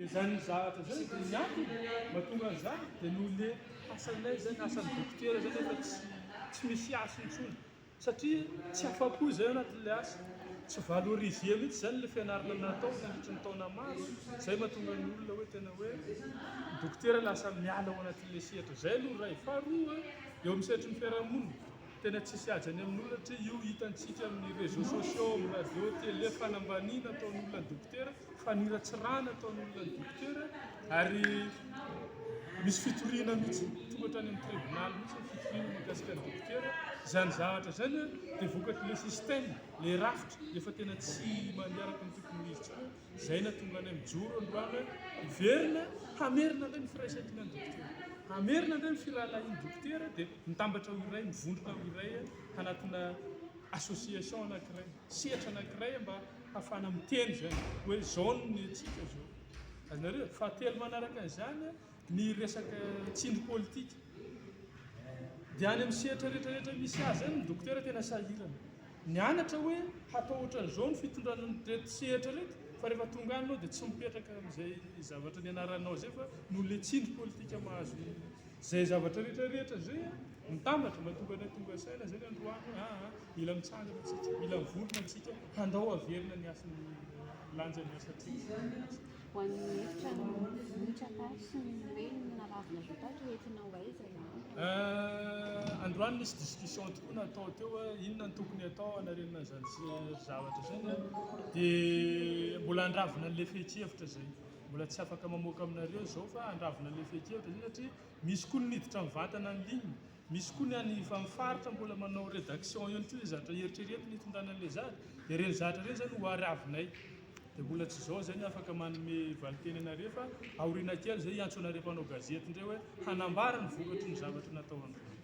Dia izany zavatra izany dia ny antony mahatonga an'izany dia noho ilay asanay izany, asan'ny dokotera izany efa tsy tsy misy hasiny intsony satria tsy afa-po izay ao anatin'ilay asa, tsy valoriser mihitsy izany ilay fianarana natao nandritry ny taona maro, izay mahatonga ny olona hoe tena hoe ny dokotera lasa miala ao anatin'ilay sehatra. Izay aloha iray. Faharoa, eo amin'ny sehatry ny fiarahamonina, tena tsisy hajany amin'olona satria io hitantsika amin'ny réseaux sociaux, amin'ny radio, télé, fanambaniana ataon'olona ny dokotera. Faniratsirana ataon'olona ny dokotera ary misy fitoriana mihitsy, tonga hatrany amin'ny tribonaly mihitsy ny fitoriana mahakasika ny dokotera. Izany zavatra izany dia vokatr'ilay système, ilay rafitra efa tena tsy mandeha araka ny tokony ho izy intsony. Izay nahatonga anay mijoro androany hoe hiverina hamerina indray ny firaisankinan'ny dokotera, hamerina indray ny firahalahian'ny dokotera dia mitambatra ho iray, mivondrona ho iray anatina association anankiray. Sehatra anankiray mba hahafahana miteny izany hoe izao ny antsika izao. Azonareo? Fahatelo manaraka an'izany ny resaka tsindry politika. Dia any amin'ny sehatra rehetra rehetra misy azy any ny dokotera tena sahirana. Nianatra hoe hatao ohatran'izao ny fitondrana an'ireto sehatra ireto fa rehefa tonga any ianao dia tsy mipetraka amin'izay zavatra nianaranao izay fa noho ilay tsindry politika mahazo Izay zavatra rehetra rehetra izay mitambatra mba tonga anay tonga saina izay ny androany hoe aa mila mitsangana tsika, mila mivorona tsika handao haverina ny hasin'ny lanjan'ny asantsika. Ho an'ny hevitra nitraka sy ny hoe naravinareo tato entina ho aiza izany? Androany nisy discussion tokoa natao teo hoe inona no tokony hatao hanarenana an'izany zavatra izany dia mbola handravina an'ilay fehin-kevitra izay. Mbola tsy afaka mamoaka aminareo izao fa handravona ilay fehin-kevitra izay satria misy koa ny niditra mivantana en ligne, misy koa ny any amin'ny faritra mbola manao rédaction ihany koa izay zavatra eritreretina hitondrana an'ilay zavatra, dia ireny zavatra ireny izany ho aravinay. Dia mbola tsy izao izay ny afaka manome valinteny anareo fa aoriana kely izay hiantso anareo mpanao gazety indray hoe hanambara ny vokatry ny zavatra natao androany.